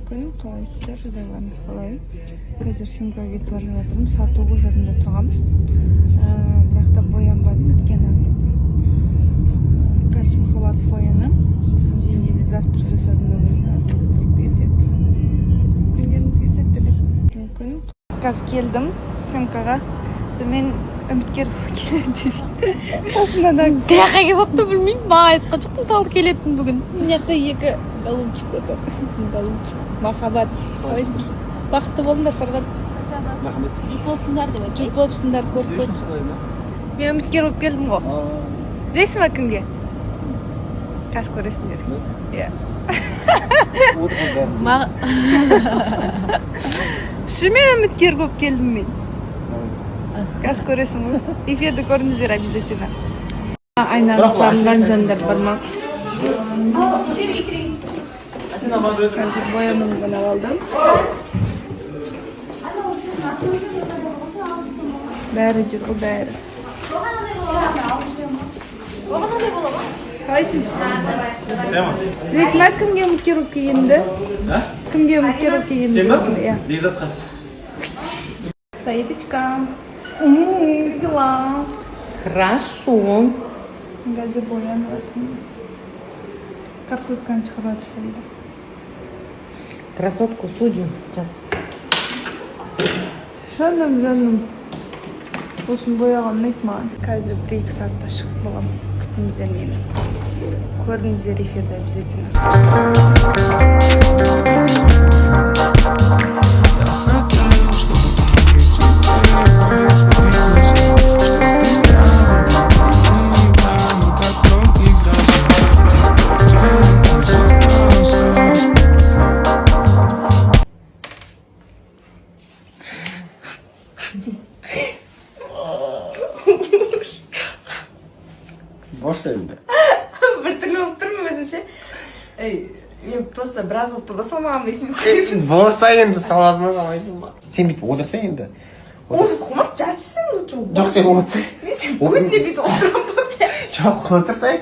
Күн. Қалайсыздар, жағдайларыңыз қалай? Қазір съемкаға кетіп бара жатырмын. Сағат 9:30-да тұрғанмын. Бірақ та боянбадым, өйткені қазір суға барып боянамын. Және де завтрак жасадым бүгін азанда тұрып ерте. Күндеріңізге сәттілік. Күн. Қазір келдім съемкаға. Сонымен, үміткер болып келеді. Қасында да Қаяққа келіп алыпты, білмеймін. Маған айтқан жоқ, мысалы, келетін бүгін. Мына жақта екі голубчик отыр. Голубчик. Махаббат. Қалайсыңдар? Бақытты болыңдар, Фарғат. Рахмет. Жұп болыпсыңдар деп айтайын. Жұп болыпсыңдар көп көп. Мен үміткер болып келдім ғой. Білесің ба кімге? Қазір көресіңдер. Иә. Отырған бәрін. Шынымен үміткер болып келдім мен. Қазір көресің ғой. Эфирді көріңіздер обязательно. Айнаға салынған жандар бар ма? Қазір боянуын ғана қалды. Бәрі жүр ғой, бәрі. Қалайсың? Білесің ба кімге үміткер болып келгенімді? Кімге үміткер болып келгенімді? Сен ба? Иә. Бекзатқа. Саидочка. Как дела? Хорошо. Қазір боянып жатырмын. Красотканы шығарып жатыр Саида. Красотку студию сейчас. Жаным, жаным. Осыны бояған ұнайды маған. Қазір 1-2 сағатта шығып боламын. Күтіңіздер мені. Көріңіздер эфирді обязательно. Хотел, чтобы увидеть твои глаза, что ты рядом, и там, на котором игрался. Ты остался. Бошта енді. Біртүрлі болып тұрмын өзімше. Ей, мен просто біраз болып тұр да салмағаным, есіме түсіп. Болса енді саласың ба, салмайсың ба? Сен бүйтіп отырса енді. Ужас, қумаш, жатшы лучше. Жоқ, сен отырсай. Мен сен көтіне бүйтіп отырамын ба, бля? Жоқ, отырсай.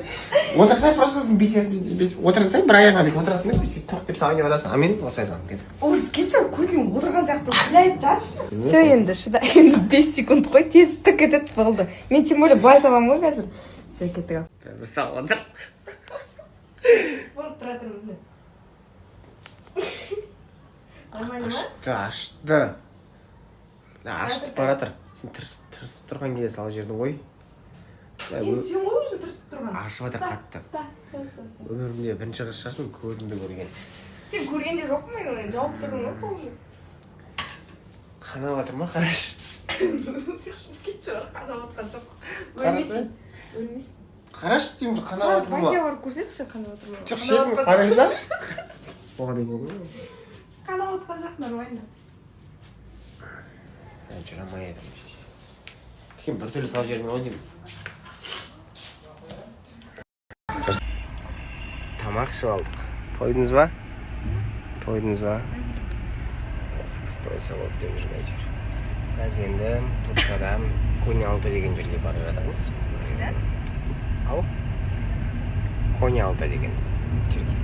Отырсай, просто сосын бүйтесің, бүйтіп, бүйтіп отырсай, бір аяғыңа бүйтіп отырасың да, бүйтіп тоқ деп салайын деп жатасың. А мен осылай саламын, кетіп. Ужас, кетші, көтіне отырған сияқты, блядь, жатшы. Все, енді шыда, енді 5 секунд қой, тез тік етеді, болды. Мен тем более былай саламын ғой қазір. Все, кеттік ал. Бір салып отыр. Болды, тұра тұрмыз. Нормально ма? Ашты, ашты. Ашытып бара жатыр. Сен тырысып тұрған кезде салып жібердің ғой. Енді сен ғой өзің тырысып тұрған. Ашып жатыр қатты. Ұста, ұста, ұста, ұста. Өмірімде бірінші қыз шығарсың көзімді көрген. Сен көрген де жоқпын мен, оны жауып тұрдың ғой қолыңды. Қанап жатыр ма, қарашы. Кетші, қанап жатқан жоқ. Қарасай. Өлмейсің. Өлмейсің. Қарашы деймін, қанап жатыр ма? Байке барып көрсетші, қанап жатыр ма? Жоқ, шетін қарай салшы. Оған дейін болды ғой. Қанап жатқан жоқ, нормально. Жүре алмай жатырмын. Кішкене біртүрлі салып жібердің ғой деймін. Тамақ ішіп алдық. Тойдыңыз ба? Тойдыңыз ба? Осы кісі тойса болды деп жүр әйтеуір. Қазір енді Турцияда Конялты деген жерге бара жатырмыз. Ау? Конялты деген жерге.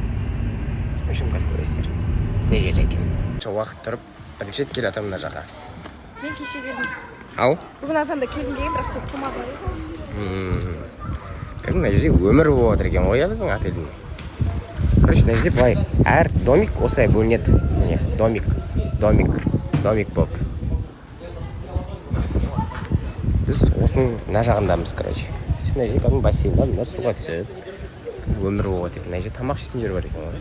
В общем, қазір көресіздер. Не жер екен. Уақыт тұрып, бірінші рет келе жатырмын мына жаққа. Мен кеше келдім. Ау? Бүгін азанда келдім деген, бірақ сен тұрмадың. Кәдімгі мына жерде өмір болып жатыр екен ғой, иә, біздің отельдің. Короче, мына жерде былай әр домик осылай бөлінеді. Міне, домик, домик, домик болып. Біз осының мына жағындамыз, короче. Мына жерде кәдімгі бассейн бар, мына суға түсіп өмір болып жатыр екен. Мына жерде тамақ ішетін жер бар екен ғой.